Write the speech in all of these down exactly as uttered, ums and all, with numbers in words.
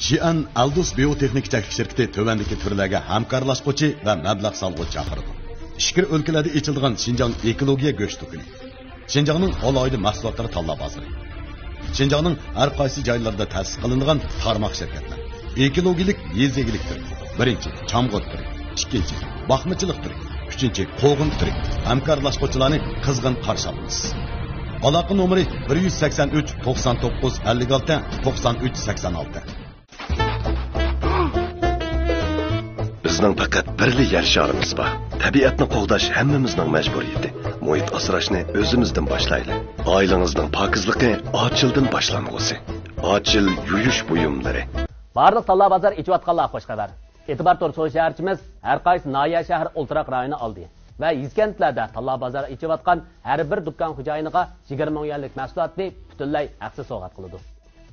جيەن ئەلدۇس بىيوتېخنىكا چەكلىك شىركىتى تۆۋەندىكى تۈرلەرگە ھەمكارلاشقۇچى ۋە مەبلەغ سالغۇچى چاقىرىدۇ. ئىچكىرى ئۆلكىلەردە ئېچىلىدىغان شىنجاڭ ئېكولوگىيە گۆش دۇكىنى. شىنجاڭنىڭ ئالاھىدە مەھسۇلاتلىرى تاللا بازىرى. شىنجاڭنىڭ ھەر قايسى جايلىرىدا تەسىس قىلىنغان تارماق شىركەتلەر. ئېكولوگىيەلىك يېزا ئىگىلىك تۈرى. بىرىنچى، چامغۇر تۈرى. ئىككىنچى، باقمىچىلىق تۈرى. ئۈچىنچى، قوغۇن تۈرى. ھەمكارلاشقۇچىلارنى قىزغىن قارشى ئالىمىز. ئالاقە نومۇرى: بىر يۈز سەكسەن ئۈچ، توقسان توققۇز، ئەللىك ئالتە، توقسان ئۈچ، سەكسەن ئالتە. بىزنىڭ پەقەت بىرلا يەر شارىمىز بار. تەبىئەتنى قوغداش ھەممىمىزنىڭ مەجبۇرىيىتى. مۇھىت ئاسراشنى ئۆزىمىزدىن باشلايلى. ئائىلىڭىزنىڭ پاكىزلىقى ئاچىلدىن باشلانغۇسى. ئاچىل يۇيۇش بۇيۇملىرى. بارلىق تاللا بازار ئېچىۋاتقانلارغا خوش خەۋەر. ئېتىبار تور سودا شەھەرچىمىز ھەر قايسى ناھىيە، شەھەر، ئولتۇراق رايونى ئالدى ۋە يېزا كەنتلەردە تاللا بازار ئېچىۋاتقان ھەر بىر دۇكان خوجايىنىغا يىگىرمە مىڭ يۈەنلىك مەھسۇلاتنى پۈتۈنلەي ھەقسىز سوۋغات قىلىدۇ.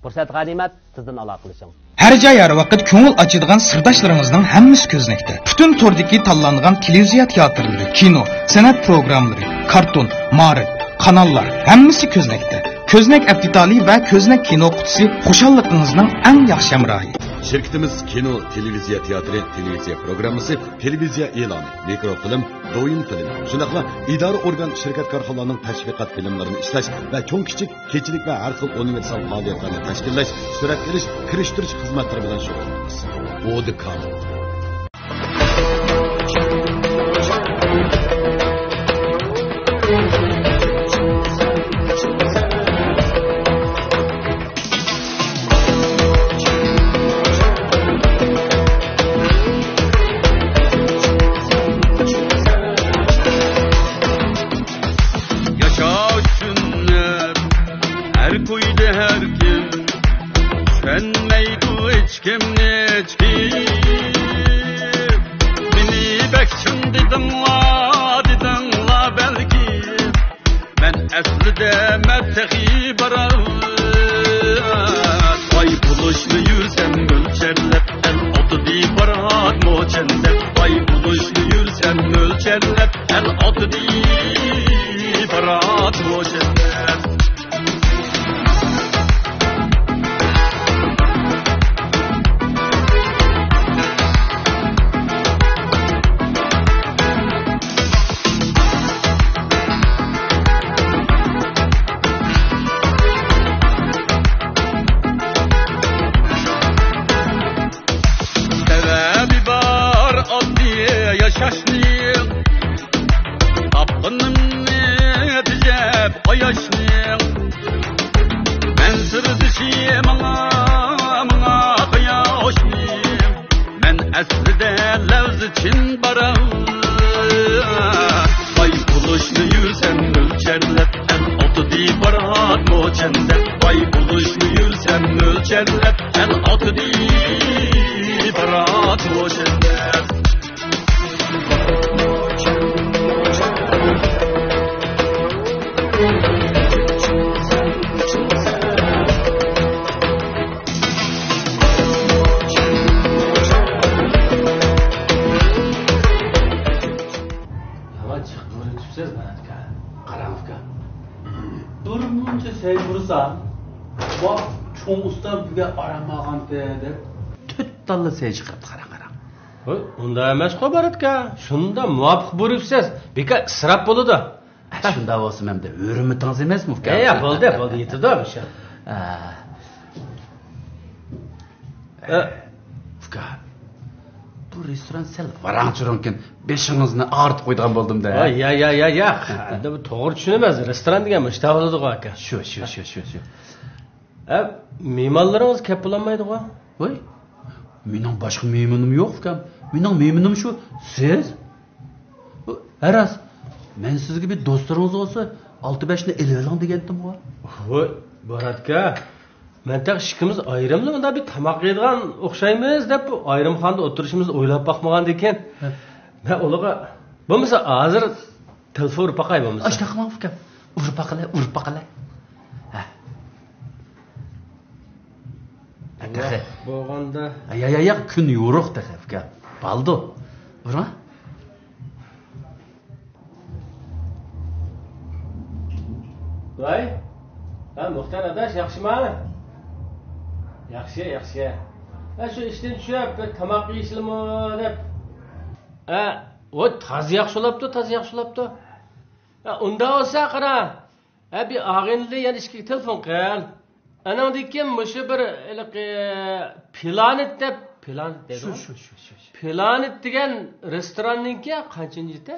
پۇرسەت غەنىيمەت، تېزدىن ئالاقىلىشىڭ. ھەر جاي، ھەر ۋاقىت كۆڭۈل ئاچىدىغان سىرداشلىرىڭىزنىڭ ھەممىسى كۆزنەكتە. پۈتۈن توردىكى تاللانغان تېلېۋىزىيە تىياتىرلىرى، كىنو، سەنئەت پروگراممىلىرى، كارتون، مائارىپ، قاناللار، ھەممىسى كۆزنەكتە. كۆزنەك ئەپ دېتالى ۋە كۆزنەك كىنو قۇتىسى خۇشاللىقىڭىزنىڭ ئەڭ ياخشى ھەمراھى. شىركىتىمىز كىنو، تېلېۋىزىيە تىياتىرى، تېلېۋىزىيە پروگراممىسى، تېلېۋىزىيە ئېلانى، مىكروفىلىم، دويىن فىلىم، شۇنداقلا ئىدارە ئورگان، شىركەت كارخانىلارنىڭ تەشۋىقات فىلىملىرىنى ئىشلەش ۋە چوڭ كىچىك كېچىلىك ۋە ھەر خىل ئۇنىۋېرسال پائالىيەتلەرنى تەشكىللەش، سۈرەتكە ئېلىش، كىرىشتۈرۈش خىزمەتلىرى بىلەن شۇغۇللىنىمىز. ئودىكام. ياشاش سۈننەت، ھەر كويدا ھەر كىم، چۈشەنمەيدۇ ھېچكىمنى ھېچكىم. مېنى بەك چىڭ دېدىڭلار، دېدىڭلار بەلكىم، مەن ئەسلىدە مەن تېخى بارات. باي بولۇشنى يۈرسەم مۆلچەرلەپ، ئەل ئاتىدى بارات موچەنلەپ. باي بولۇشنى يۈرسەم مۆلچەرلەپ، ئەل ئاتىدى بارات موچەنلەپ. سەۋەبى بار ئاددىي ياشاشنىڭ، تاپقىنىمنى تېجەپ قاياشنىڭ. مەن سىردىشى ماڭا، ماڭا قاياشنىڭ. مەن ئەسلىدە لەۋزى چىن بارام. باي بولۇشنى يۈرسەم مۆلچەرلەپ، ئەل ئاتىدى بارات موچەنلەپ. باي بولۇشنى يۈرسەم مۆلچەرلەپ، ئەل ئاتىدى بارات موچەنلەپ. يامان جىق بۇيرۇتۇپسىز، مەمەت ئاكا. قاراڭ ئۇكا. بىر مۇنچە سەي بۇرسام، ۋاھ، چوڭ ئۇستام بۈگۈن ئارام ئالغانتى دەپ، تۆت تاللا سەي چىقىرىپتۇ، قاراڭ، قاراڭ. ھوي، ئۇنداق ئەمەسقۇ، بارات ئاكا. شۇنداق مۇۋاپىق بۇيرۇپسىز. بىكار ئىسراپ بولىدۇ. ئە، شۇنداق بولسا، مەندە ھۆرمىتىڭىز ئەمەسمۇ، ئۇكا؟ ئە، يا، بولدى، بولدى، يېتىدۇ مۇشۇ. ئە. ئە. ئۇكا، بۇ رېستوران سەل ۋاراڭ-چۇرۇڭكەن، بېشىڭىزنى ئاغرىتىپ قويىدىغان بولدۇم-دە. ۋاي، يا، يا، يا، يا. ئەمدى بۇ توغرا چۈشىنىمىز. رېستوران دېگەن مۇشۇنداق بولىدىغۇ، ئاكا. شۇ، شۇ، شۇ، شۇ، شۇ. ئە، مېھمانلىرىڭىز كەپ بولالمايدىغۇ؟ ۋاي، مېنىڭ باشقا مېھمىنىم يوق، ئۇكام. مېنىڭ مېھمىنىم شۇ سىز. ھە راست، مەن سىزگە بىر دوستلىرىڭىز بولسا، ئالتە بەشنى ئېلىۋېلىڭ دېگەنتىمغۇ. ۋاي، بارات ئاكا، مەن تېخى ئىككىمىز ئايرىملا مۇنداق بىر تاماق يەيدىغان ئوخشايمىز دەپ، بۇ ئايرىم خانىدا ئولتۇرۇشىمىزنى ئويلاپ باقمىغانىدىكىن. ھە. مەن ئۇلارغا، بولمىسا ھازىر تېلېفون ئۇرۇپ باقاي بولمىسا. ئاشۇنداق قىلماڭ ئۇكام. ئۇرۇپ باقىلى، ئۇرۇپ باقىلى. ھە. تېخى. بولغاندا. يا، يا، يا، كۈن يورۇق تېخى، ئۇكا. بالدۇر. ئۇرۇڭ. ۋاي. ھە، مۇختار ئاداش، ياخشىما؟ ياخشى، ياخشى. ھە، شۇ ئىشتىن چۈشۈپ، بىر تاماق يېيىشلىمۇ دەپ. ھە، ۋاي، تازا ياخشى بولاپتۇ، تازا ياخشى بولاپتۇ. ھە، ئۇنداق بولسا قارا. ھە، بىر ئاغىنىدىن يەنە ئىككىگە تېلېفون قىل. ئانىڭدىن كېيىن مۇشۇ بىر ھېلىقى پلانېت دەپ، پلانېت دەيدۇ. شۇ، شۇ، شۇ، شۇ، شۇ. پلانېت دېگەن رېستوراننىڭكى قانچىنچى ئىتى؟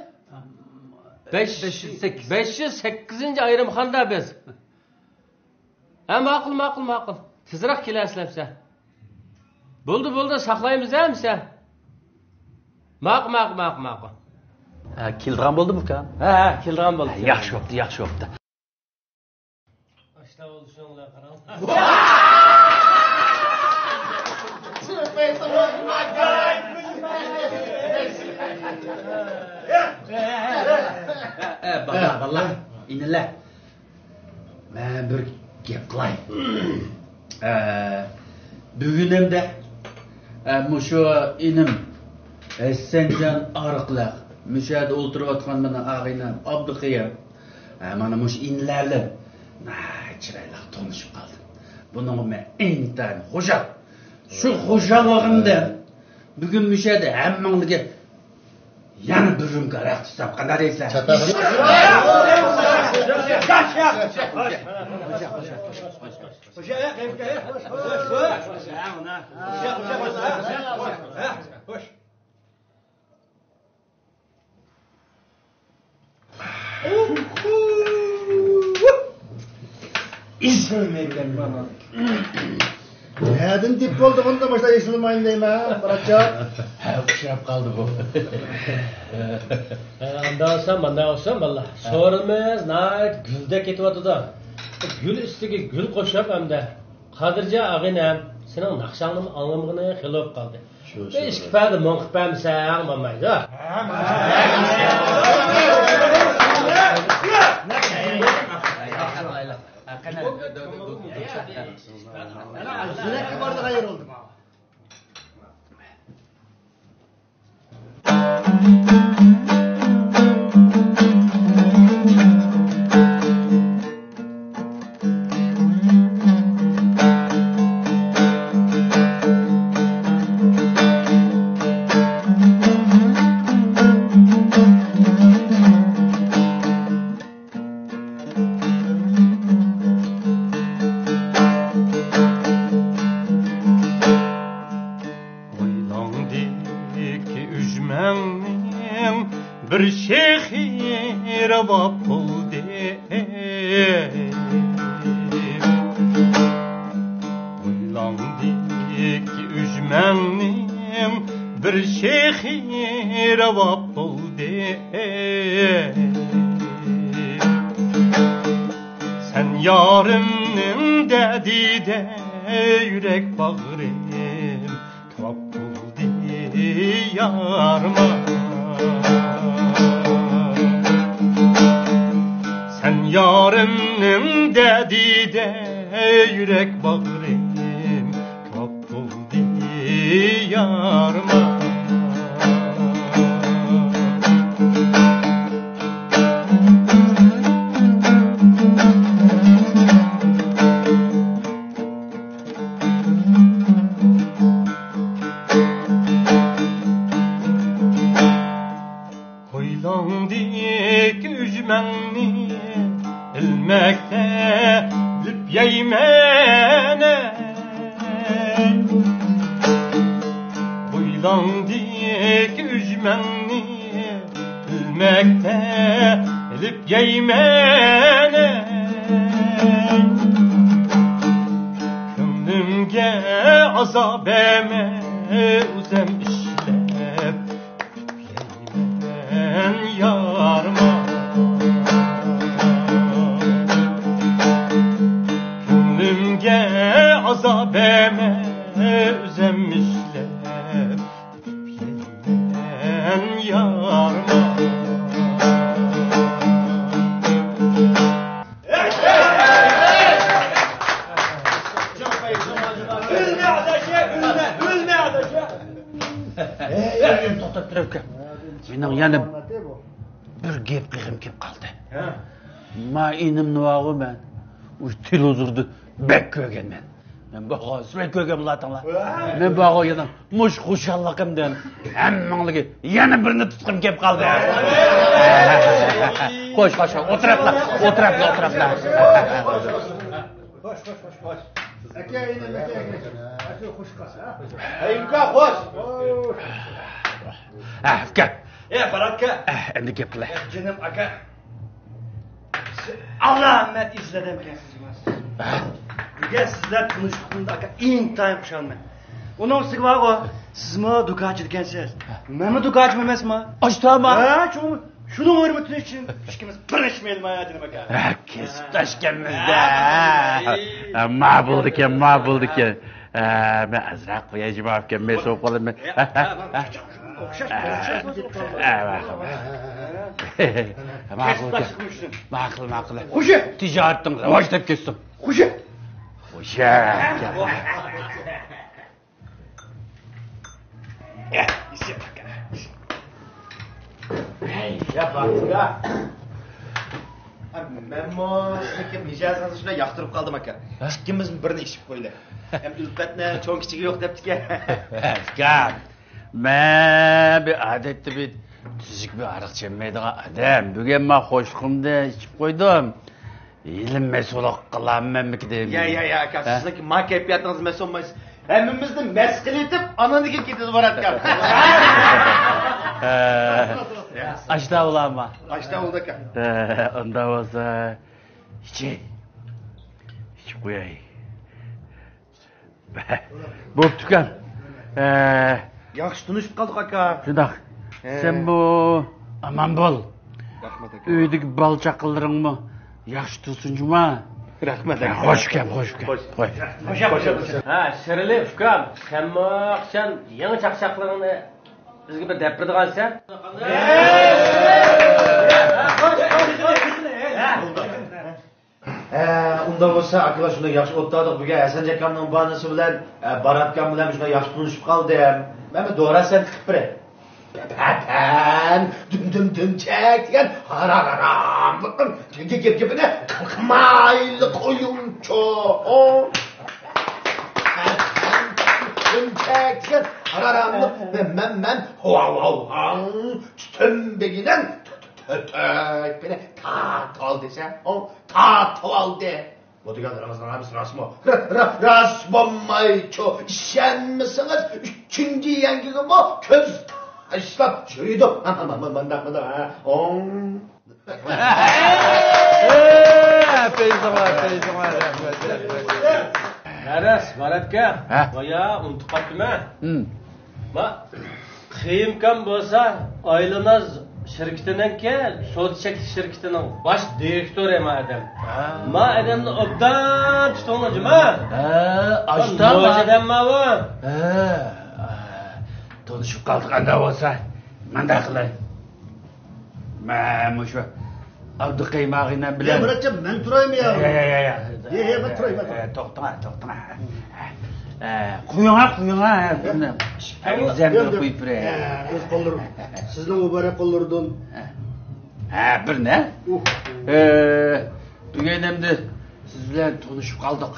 بەش يۈز سەككىز. بەش يۈز سەككىزىنچى ئايرىمخانىدا بىز. ھە، ماقۇل، ماقۇل، ماقۇل. تېزراق كېلەرسىلەر ئەمسە. بولدى، بولدى، ساقلايمىز ئەمسە. ماقۇل، ماقۇل، ماقۇل، ماقۇل. ھە، كېلىدىغان بولدىمۇ ئۇكام؟ ھە، ھە، كېلىدىغان بولدى. ھە، ياخشى بوپتۇ، ياخشى بوپتۇ. ئاشتا بولۇشۇڭلار قاراڭ. ئە، ئە، بالىلار، بالىلار، ئىنىلەر. مەن بىر گەپ قىلاي. ئە، بۈگۈنەمدە، ئە، مۇشۇ ئىنىم ھەسەنجان ئارقىلىق مۇشۇ يەردە ئولتۇرۇۋاتقان مانا ئاغىنەم ئابدۇقېيۇم. ئە، مانا مۇشۇ ئىنىلەر بىلەن ناھايىتى چىرايلىق تونۇشۇپ قالدىم. بۇنىڭغا مەن ئىنتايىن خۇشال. شۇ خۇشاللىقىمدىن بۈگۈن مۇشۇ يەردە ھەممىڭلارغا يەنە بىر رۇمكا ھاراق ئىچسەم قانداق دەيسىلەر؟ ئېسىلمەيدىكەن مانا. نەدىن دېپ بولدى بۇندا مۇشۇنداق ئېسىلمايدۇ دەيمەن، براتجان. ھە، ئۇششاپ قالدى بۇ. ھە، ئانداق بولسا، مانداق بولسا، بالىلار. سورۇنىمىز ناھايىتى گۈلدەك كېتىۋاتىدۇ. گۈل ئۈستىگە گۈل قوشۇپ ئەمدى. قادىرجان ئاغىنەم، سېنىڭ ناخشاڭنىمۇ ئاڭلىمىغىنى خېلى بولۇپ قالدى. شۇ، بىر شۇ، ئىككى شۇ. پەدە مۇڭ قىلىپ بەرمىسەڭ بولمايدۇ. يۈرەككە بارىدىغان يېرى بولدى ماڭا. ھويلاڭدىكى ئۈجمەڭنىڭ بىر شېخى راۋاپ بولدى. ھويلاڭدىكى ئۈجمەڭنىڭ بىر شېخى راۋاپ بولدى. سەن يارىمنىڭ دەردىدە يۈرەك باغرىم كاپ بولدى يارىما. سەن يارىمنىڭ دەردىدە يۈرەك باغرىم كاپ بولدى يارىما. ھويلاڭدىكى ئۈجمەڭنى ئىلمەكتە بىلىپ يەيمەن. ھويلاڭدىكى ئۈجمەڭنى ئىلمەكتە بىلىپ يەيمەن. كۆڭلۈمگە ئازاب بەرمە، ئۆزۈم ئىشلەپ يەيمەن يارىما. كۆڭلۈمگە ئازاب بەرمە، ئۆزۈم ئىشلەپ يەيمەن يارىما. ئۆلمە، ئاداش، ئۆلمە، ئۆلمە، ئاداش. ئەي، ئەي، ئەي، توختاپ تۇر، ئاكا. مېنىڭ يەنە بىر گەپ قىلغۇم كېلىپ قالدى. ھە. ما ئىنىمنى بارغۇ مەن ئۇ تېلېۋىزوردا بەك كۆرگەنمەن. مەن بارغان سۈرەت كۆرگەن بولاتىڭلار. مەن بارغان يەنە مۇشۇ خۇشاللىقىمدىن ھەممىڭلارغا يەنە بىرنى تۇتقۇم كېلىپ قالدى. خوش، خوش، خوش. ئولتۇراپلا، ئولتۇراپلا، ئولتۇراپلا. خوش، خوش، خوش، خوش. ئاكا، ئىنىم، ئاكا، ئاكا. ئاكا، خوش قالسا. ھەي، ئۇكا، خوش. ھە، ئۇكا. ئە، بارات ئاكا. ئە، ئەمدى گەپ قىلاي. ئە، جېنىم ئاكا. ئالامەت ئىزلەدەمكەنسىز، جۇماس. ھە؟ بۈگۈن سىزلەر تونۇشقىنىمدا ئاكا ئىنتايىن خۇشالمەن. ئۇنىڭ ئۈستىگە بارغۇ، سىزمۇ دۇكانچىدىكەنسىز. مەنمۇ دۇكانچىمەن ئەمەسمۇ؟ ئاشتاما؟ ھە، شۇ، شۇنىڭ ھۆرمىتى ئۈچۈن ئىككىمىز بىر ئىشمەيلىما يا جېنىم ئاكا؟ ھە، كەسىپداشكەنمىز-دە. ھە، ھە، ما بولدىكەن، ما بولدىكەن. ھە، مەن ئازراق قوياي جۇما ئۇكا، مەن سوۋۇپ قالىمەن. ھە، ھە، ھە. ئوخشاش، ئوخشاش. ماقۇل، ماقۇل. تىجارىتىڭ راۋاج تېپىپ كەتسۇن. خوشى. ھەي، يا باتۇرا. مەنمۇ سىزنىڭكى مىجەزىڭىزنى شۇنداق ياقتۇرۇپ قالدىم، ئاكا. ھە؟ ئىككىمىز بىرنى ئىچىپ قويىلى. ھەم ئۈلپەتنىڭ چوڭ كىچىكى يوق دەپتىكەن. ئۇكام، مەن بىر ئادەتتە بىر تۈزۈك بىر ھاراق ئىچەلمەيدىغان ئادەم. بۈگۈن مەن خوشلۇقۇمدىن ئىچىپ قويدۇم. ھېلى مەسئۇللۇق قىلالماممىكىن دېدىم. يا، يا، يا، ئاكا، ھە؟ سىزنىڭكى ما كەيپىياتىڭىز مەس بولمايسىز. ھەممىمىزنى مەس قىلىۋېتىپ، ئانىڭدىن كېيىن كېتىدۇ باراتكان. ھە. ئاشتا بولامۇ؟ ئاشتا بولدى، ئاكا. ھە، ئۇنداق بولسا، ئىچەي. ئىچىپ قوياي. بوپتۇ ئۇكام. ئە، ياخشى تونۇشۇپ قالدۇق، ئاكا. شۇنداق. ھە. سەنمۇ ئامان بول. رەھمەت، ئاكا. ئۆيدىكى بالا-چاقىلىرىڭمۇ ياخشى تۇرسۇن جۇما. رەھمەت، ھە، ئاكا. خوش ئۇكام، خوش ئۇكام. خوش. خوش. خوش، خوش، خوش. ھە، شىرلى ئۇكام، سەنمۇ قاچان يېڭى چاقچاقلىرىڭنى بىزگە بىر دەپ بېرىدىغانسەن؟ ھە، ئۇنداق بولسا، ئاكىلار، شۇنداق ياخشى ئولتۇردۇق. بۈگۈن ھەسەنجان ئاكامنىڭ باھانىسى بىلەن، ئە، باراتكام بىلەن شۇنداق ياخشى تونۇشۇپ قالدىم. مەن بىر دورا سەنتى قىلىپ بېرەي. پەپەن، دۈم دۈم دۈمچەك دېگەن ھارارارام. گېپىنى قىلمايلى قويۇڭچۇ. پەپەن، دۈمچەك دېگەن ھاراراملىق. مەن، مەن، مەن، ھاۋ، ھاۋ، ھاڭ، تۈتۈن بېگىنەن. تۆتەكنى تارتىۋال دېسە، ئۇ تارتىۋالدى. بۇ دېگەن راست، راست، راستمۇ؟ را-، را-، راست بولمايچۇ. ئىشەنمىسىڭىز، ئۈچىنچى يەڭگىگىمۇ كۆز تاشلاپ يۈرىدۇ. ھا، ھا، ھا، مۇنداق، مۇنداق، ھا. ئوڭ. ئەپەيزىڭلار، ئەپەيزىڭلار، رەھمەت، رەھمەت. ئەرەس، باراتكا. ھە؟ بايا ئۇنتۇپ قاپتىمەن. ھىم. ما، قېيىنكام بولسا ئايلىناز شىركىتىنىڭكى سودا چەكلىك شىركىتىنىڭ باش دىرېكتورى ما ئادەم. ھە. ما ئادەمنى ئوبدان تۇتۇڭلار جۇما. ھە، ئاشتا ما ئادەم ما بۇ. ھە، تونۇشۇپ قالدۇق ئاندا بولسا. مانداق قىلاي. مەن مۇشۇ ئابدۇقەييۇم ئاغىنەم بىلەن. يا، مۇراتجان، مەن تۇرايمۇ يا؟ يا، يا، يا، يا. يا، يا، مەن تۇراي، مەن تۇراي. ئە، توختىڭا، توختىڭا. ئە، قويۇڭا، قويۇڭا، ئە، بىرنى. يا، ئەگىزەم يا، بىر يا. قويۇپ بېرەي. ئە، ئۆز قوللىرىم. سىزنىڭ مۇبارەك قوللىرىدىن. ھە، بىرنى. ئۇھ. ئە، بۈگۈن ئەمدى سىز بىلەن تونۇشۇپ قالدۇق.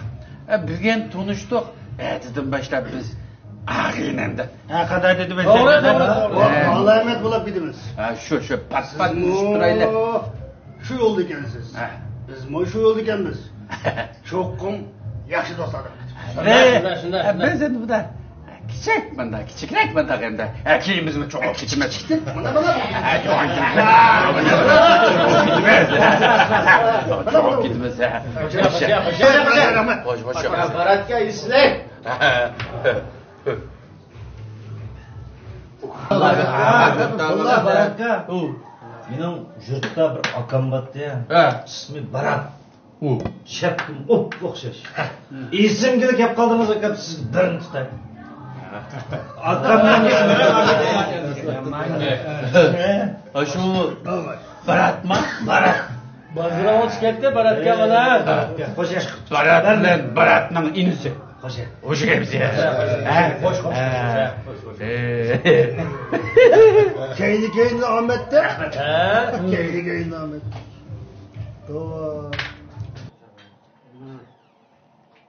ئە، بۈگۈن تونۇشتۇق. ئەتىدىن باشلاپ بىز ئاغىنەمدە. ھە، قانداق دېدىم مەن؟ توغرا، سەن توغرا، توغرا. ھە. ئالامەت بولۇپ كېتىمىز. ھە، شۇ، شۇ، پات، پات سىزمۇ تۇرۇشۇپ تۇرايلى. شۇ يولدا ئىكەنسىز. ھە. بىزمۇ شۇ يولدا ئىكەنمىز. چوقۇم ياخشى دوستلار. شۇنداق، شۇنداق، شۇنداق، ھە، شۇنداق. بىز ئەمدى بۇدا كىچىك، مۇندا كىچىكرەك، مۇندا ئەمدى. ھە، كېيىن بىزمۇ چوقۇم كېتىمىز. مانا، مانا. ھە، چوقۇم كېتىمىز. چوقۇم كېتىمىز. خوش، خوش. باراتكا ئىسلەي. مېنىڭ يۇرتتا بىر ئاكام بارتى. ھە. ئىسمى بارات. ئۇ. شەپتىم ئوپئوخشاش. ئېسىمگىلا كەپ قالدىڭىز، ئاكام، سىز بىرنى تۇتاي. ئاكامنىڭ ئىسمى. ئاشۇ باراتما؟ بارات. بازىرىڭغا چىقىپ كەتتى، باراتكا مانا. خوش. بارات بىلەن باراتنىڭ ئىنىسى. خوش. خوش گەپسىز. ھە؟ خوش، خوش. ھە. كەينى كەينى ئامەتتە. ھە. كەينى كەينى ئامەت. توۋا.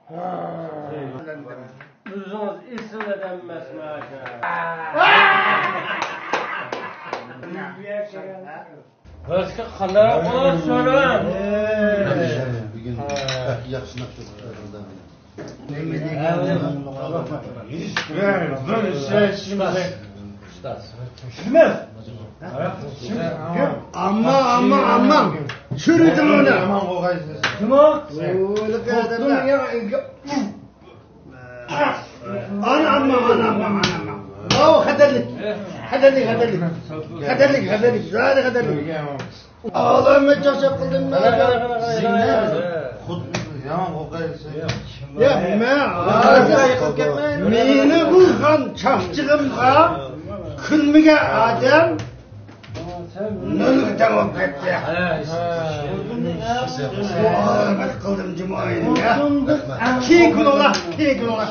ئۆزىڭىز ئېسىل ئادەم ئەمەسمۇ ئاكا. باشقا قانداق بولۇپ سورا؟ بۈگۈن ياخشى ناخشا. ئامما، ئامما، ئامما. چۈشۈرۈۋېتىڭ ئۇنى. كىم ئۇ؟ ئانا ئامما، ئانا ئامما، ئانا ئامما. ئاۋۇ خەتەرلىك. خەتەرلىك، خەتەرلىك. خەتەرلىك، خەتەرلىك. زادى خەتەرلىك. ئالامەت چاقچاق قىلدىم مەن. قارا، قارا، قارا، قارا. يامان قوقايسىز. يا، مەن ھازىر مېنى ئۇرغان چاقچىقىمغا كۈلمىگەن ئادەم نۆلگە تەڭ بولۇپ كەتتى. ئالامەت قىلدىم جۇمائىنى. كېيىن كۈلۈڭلار، كېيىن كۈلۈڭلار.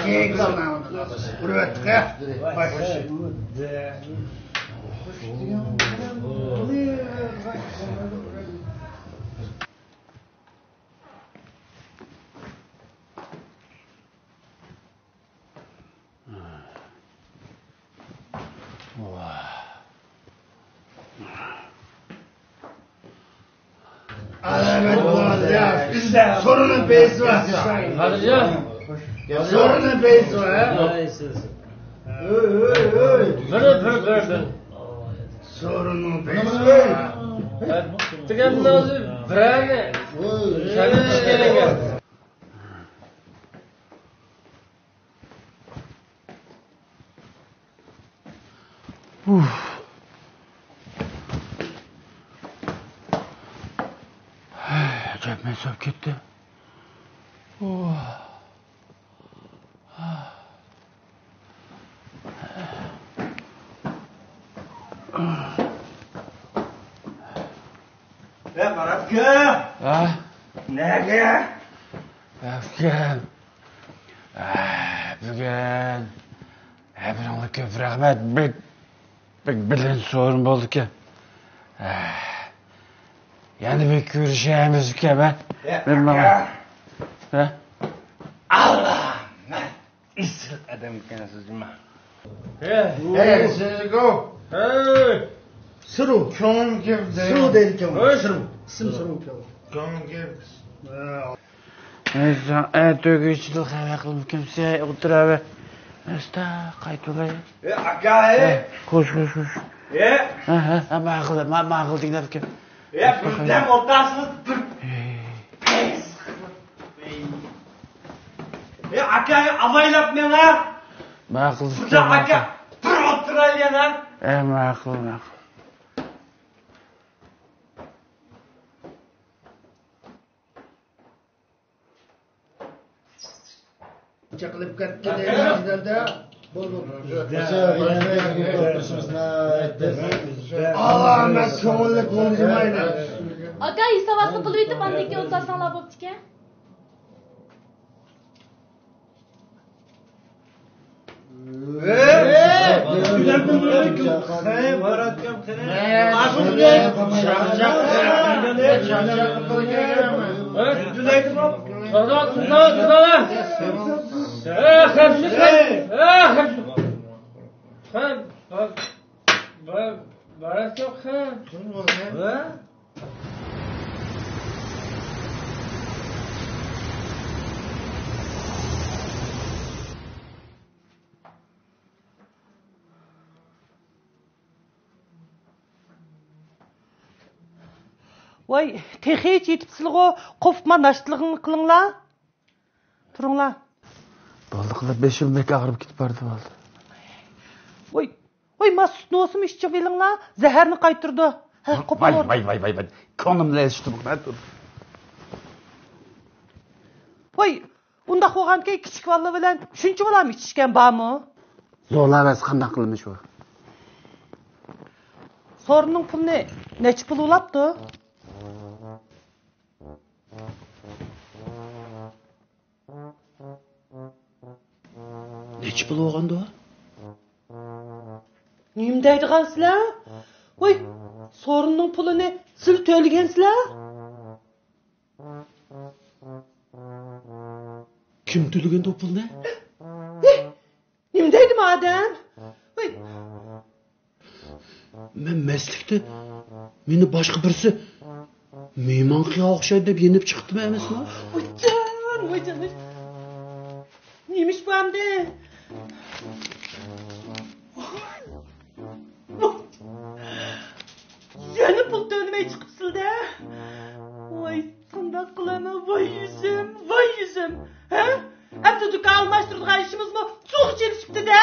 كېيىن كۈلۈڭلار. ئۇرۇۋەتتۇق. ئالامەت بولغان يا. سورۇننىڭ پەيزى بار. سورۇننىڭ پەيزى بار، ھە؟ ئۆي، ئۆي، ئۆي. بىر، بىر، بىر، بىر. سورۇننىڭ پەيزى بار. دېگەن نازى بىرەرنى. كەلدى ئىشكەنگە. ئۇھ. ئەجەب مەن سوپ كەتتى. ئۇھ. يا قارا ئاكا. ھە؟ نەگە؟ ئاكا. ئە، بۈگۈن ھە، بىرىڭلار كۆپ رەھمەت. بەك، بەك بىلىنچ سورۇن بولدىكەن. ئە، يەنە بىر كۆرۈشەمىزكەن، ھە؟ يا، مەن ماڭا. يا. ھە؟ ئاللا، مەن ئېسىل ئادەمكەنسىز جۇما. ھە. ھەي، سىزگۇ. ھەي. سۇرۇ. كۆڭلۈم كەپتۇ. سۇرۇ دەيدىكەن. ھەي. سۇرۇ. ئىسىم سۇرۇ ئىكەن. كۆڭلۈم كەپتۇ. ھە. ئەتىگۈنچىدىن خەۋەر قىلمىكىمسەن، ئولتۇراۋەر. ئاستا قايتىۋالاي. ئە، ئاكا، ئە. ئە، خوش، خوش، خوش. ئە. ھە، ھە، ھە، ماقۇل، ما-، ماقۇل دېگىنە ئىكەن. ئە، بىردەم ئولتۇرسىڭىز بىر پەيز. ئە، ئاكا، ئاۋايلاپ مېڭە. ماقۇل، ئۇكا، ئاكا، بىر ئولتۇرايلى يەنە. ئە، ماقۇل، ماقۇل. چېقىلىپ كەتتى دەيمەن سىلەردە. بولدى. ئاللا ئەمەس كۆڭۈللۈك بولدى جۇمائىنى. ئاكا، ھېساباتنى قىلىۋېتىپ، ئاندىن كېيىن ئولتۇرساڭلار بوپتىكەن. ۋاي، تېخىچە يېتىپسىلىغۇ، قوپما ناشتىلىقىڭلارنى قىلىڭلار. تۇرۇڭلار. بولدى قىلىپ، بېشىم بەك ئاغرىپ كېتىپ بارىدۇ، بولدى. ۋاي، ۋاي، ما سۈتنى بولسىمۇ ئىچىۋېلىڭلار، زەھەرنى قايتۇرىدۇ. ھە، قوپۇپ ۋاي، بولدى. ۋاي، ۋاي، ۋاي، ۋاي. كۆڭلۈمنى ئېلىشتىم، مەن تۇردۇم. ۋاي، ئۇنداق بولغانكەن، كىچىك بالىلار بىلەن شۇنچە بالام ئىچىشكەن بارمۇ؟ زورلاۋەرسە قانداق قىلىمىز شۇ؟ سورۇننىڭ پۇلىنى نەچچە پۇل بولاپتۇ؟ نەچچە پۇل بولغاندۇ؟ نېمە دەيدىغانسىلەر؟ ۋاي، سورۇننىڭ پۇلىنى سىلە تۆلىگەنسىلەر؟ كىم تۆلىگەندۇ پۇلنى؟ ھېي، نېمە دەيدۇ ئادەم؟ ۋاي. مەن مەستلىكتە مېنى باشقا بىرسى مېھمان قىلغان ئوخشايدۇ دەپ يېنىپ چىقىپتىمەن ئەمەسمۇ؟ ۋايجان، ۋايجان، ۋاي. نېمىش بۇ ئەمدى؟ يەنە پۇل تۆلىمەي چىقىپسىلدە. ۋاي، قانداق قىلىمەن؟ ۋاي يۈزۈم، ۋاي يۈزۈم. ھە؟ ئەمدى دۇكان ئالماشتۇرىدىغان ئىشىمىزمۇ سۇغا چىلىشىپتۇ-دە.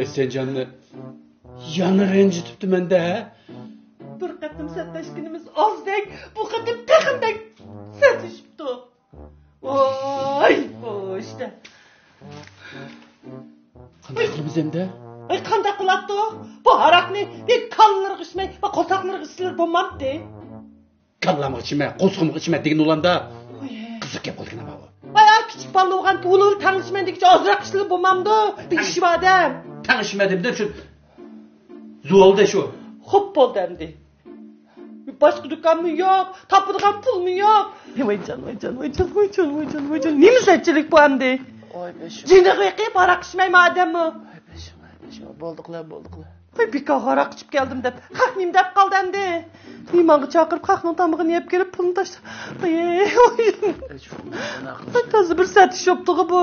ئېسەنجاننى يەنە رەنجىتىپتىمەن-دە، ھە؟ بىر قېتىم سەتلەشكىنىمىز ئازدەك، بۇ قېتىم تېخىمۇ بەك سەتلىشىپتۇ. ۋاي، خوش-دە. قانداق قىلىمىز ئەمدى؟ ئەي، قانداق قىلاتتۇق؟ بۇ ھاراقنى بىر كاللىرىغا ئىچمەي، بۇ قورساقلىرىغا ئىچسىلىرى بولمامتى؟ كاللامغا ئىچىمەن، قورسىقىمغا ئىچىمەن دېگەن ئۇلاندا. ئوي. قىزىق گەپ قىلدىكەن ئەمما بۇ. ۋاي، ئا، كىچىك بالىلار بولغانكى ئۇلىغا تەڭلىشىمەن دېگۈچە ئازراق ئىچسىلىرى بولمامدۇ؟ بىر ئىشى بار ئادەم. تەڭلىشىمەن دېدىم شۇ. زۇۋالدە شۇ. خوپ بولدى ئەمدى. باشقا دۇكانمۇ يوق، تاپىدىغان پۇلمۇ يوق. ۋايجان، ۋايجان، ۋايجان، ۋايجان، ۋايجان، ۋايجان. نېمە سەتچىلىك بۇ ئەمدى؟ ۋاي بېشىم. جېنىغا بېقىپ ھاراق ئىچمەيمۇ ئادەممۇ؟ ۋاي بېشىم، ۋاي بېشىم. بولدۇقلا، بولدۇقلا. ۋاي بىكار ھاراق ئىچىپ كەلدىم دەپ، خەق نېمە دەپ قالدى ئەمدى؟ مېھمانغا چاقىرىپ، خەقنىڭ تامىقىنى يەپ كېلىپ، پۇلنى تاشلا. ۋاي، ۋاي. ۋاي، تازا بىر سەت ئىش بوپتىغۇ بۇ.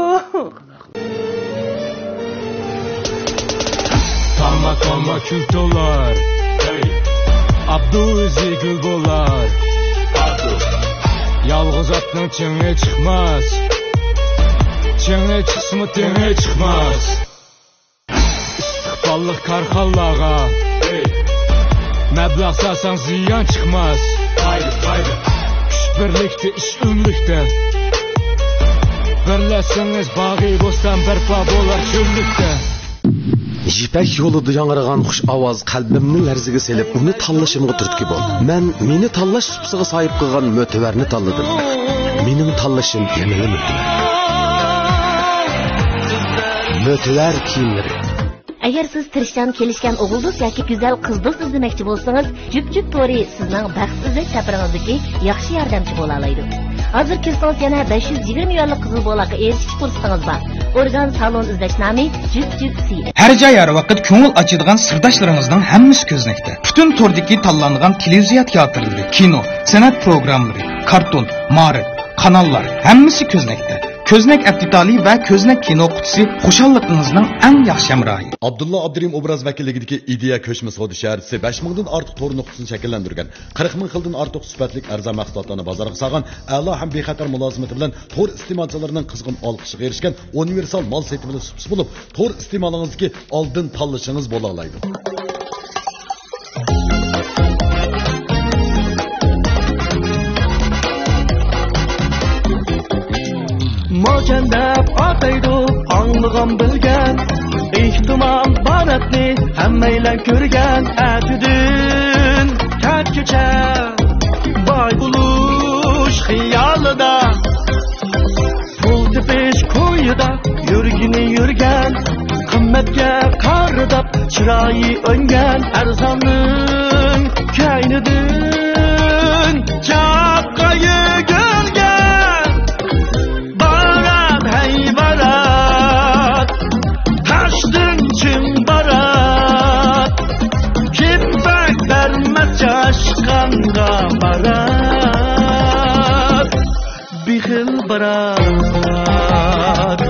تاماق، تاماق كۈل تولار. ئابدۇ ئۆزى گۈل بولار. يالغۇز ئاتنىڭ چېڭى چىقماس. چېڭى چىقسىمۇ تېڭى چىقماس. ئىستىقباللىق كارخانىلارغا مەبلەغ سالساڭ زىيان چىقماس. كۈچ بىرلىكتە، ئىش ئۆملۈكتە. بىرلەشسىڭىز باغۇ بوستان بەرپا بولار چۆللۈكتە. يىپەك يولىدا ياڭرىغان خۇش ئاۋاز قەلبىمنى لەرزىگە سېلىپ، ئۇنى تاللىشىمغا تۈرتكە بولدى. مەن مېنى تاللاش سۇپىسىغا ساھىب قىلغان مۆتىۋەرنى تاللىدىم. مېنىڭ تاللىشىم يەنىلا مۆتىۋەر. مۆتىۋەر كىيىملىرى. ئەگەر سىز تىرىشچان كېلىشكەن ئوغۇل دوست ياكى گۈزەل قىز دوست ئىزدىمەكچى بولسىڭىز، جۈپ جۈپ تورى سىزنىڭ بەخت ئىزدەش سەپىرىڭىزدىكى ياخشى ياردەمچى بولالايدۇ. ھازىر كىرسىڭىز يەنە بەش يۈز يىگىرمە يۈەنلىك قىزىل بولاققا ئېرىشىش پۇرسىتىڭىز بار. ئورگان سالون ئىزدەش نامى جۈپ جۈپ سى. ھەر جاي، ھەر ۋاقىت كۆڭۈل ئاچىدىغان سىرداشلىرىڭىزنىڭ ھەممىسى كۆزنەكتە. پۈتۈن توردىكى تاللانغان تېلېۋىزىيە تىياتىرلىرى، كىنو، سەنئەت پروگراممىلىرى، كارتون، مائارىپ، قاناللار، ھەممىسى كۆزنەكتە. كۆزنەك ئەپ دېتالى ۋە كۆزنەك كىنو قۇتىسى خۇشاللىقىڭىزنىڭ ئەڭ ياخشى ھەمراھى. ئابدۇللا ئابدۇرېھىم ئوبراز ۋەكىللىكىدىكى ئىدىيە كۆچمە سودا شەھەرچىسى بەش مىڭدىن ئارتۇق تور نۇقتىسىنى شەكىللەندۈرگەن، قىرىق مىڭ خىلدىن ئارتۇق سۈپەتلىك ئەرزان مەھسۇلاتلارنى بازارغا سالغان، ئەلا ھەم بىخەتەر مۇلازىمىتى بىلەن تور ئىستېمالچىلىرىنىڭ قىزغىن ئالقىشىغا ئېرىشكەن ئۇنىۋېرسال مال سېتىۋېلىش سۇپىسى بولۇپ، تور ئىستېمالىڭىزدىكى ئالدىن تاللىشىڭىز بولالايدۇ. ماكان دەپ ئاتايدۇ ئاڭلىغان بىلگەن، ئېھتىمال باراتنى ھەممەيلەن كۆرگەن. ئەتىدىن كەچكىچە باي بولۇش خىيالىدا، پۇل تېپىش كويىدا يۈرگىنى يۈرگەن، قىممەتكە قارىداپ چىرايى ئۆڭگەن، ئەرزاننىڭ كەينىدىن چاققا يۈگۈرگەن. بارات، ھەي بارات، تاشتىن چىڭ بارات، كىم بەك بەرمەس چاشقانغا بارات. بېخىل بارات.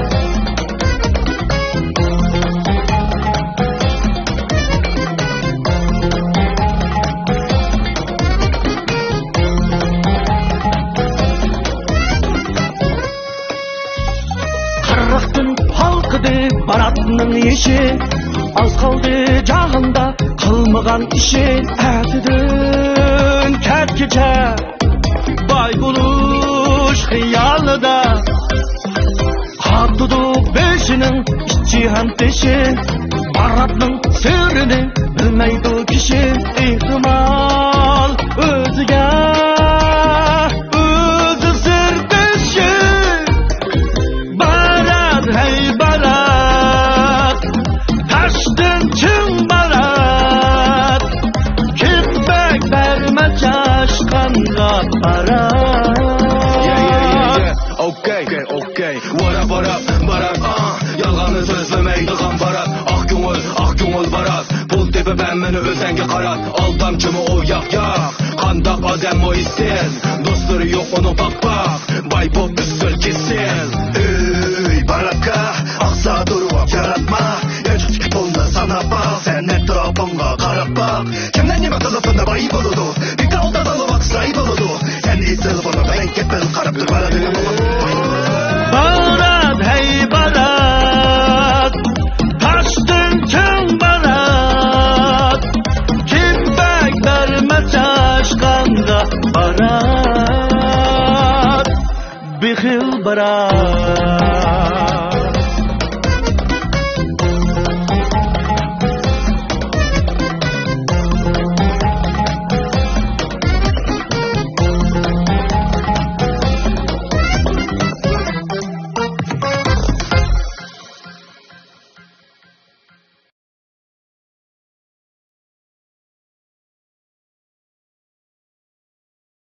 قىرىقتىن ھالقىدى باراتنىڭ يېشى، ئاز قالدى جاھاندا قىلمىغان ئىشى. ئەتىدىن كەچكىچە باي بولۇش خىيالىدا، قاتىدۇ بېشىنىڭ ئىچى ھەم تېشى. باراتنىڭ سىرىنى بىلمەيدۇ كىشى، ئېھتىمال ئۆزىگە ئۆزى سىردىشى. بارات، ھەي بارات، تاشتىن چىڭ بارات، كىم بەك بەرمەس چاشقانغا بارات. Yeah, yeah, yeah, yeah. Okay. ۋە مەن مېنى ئۆزەڭگە قارات، ئالدامچىمۇ ئۇ ياق ياق.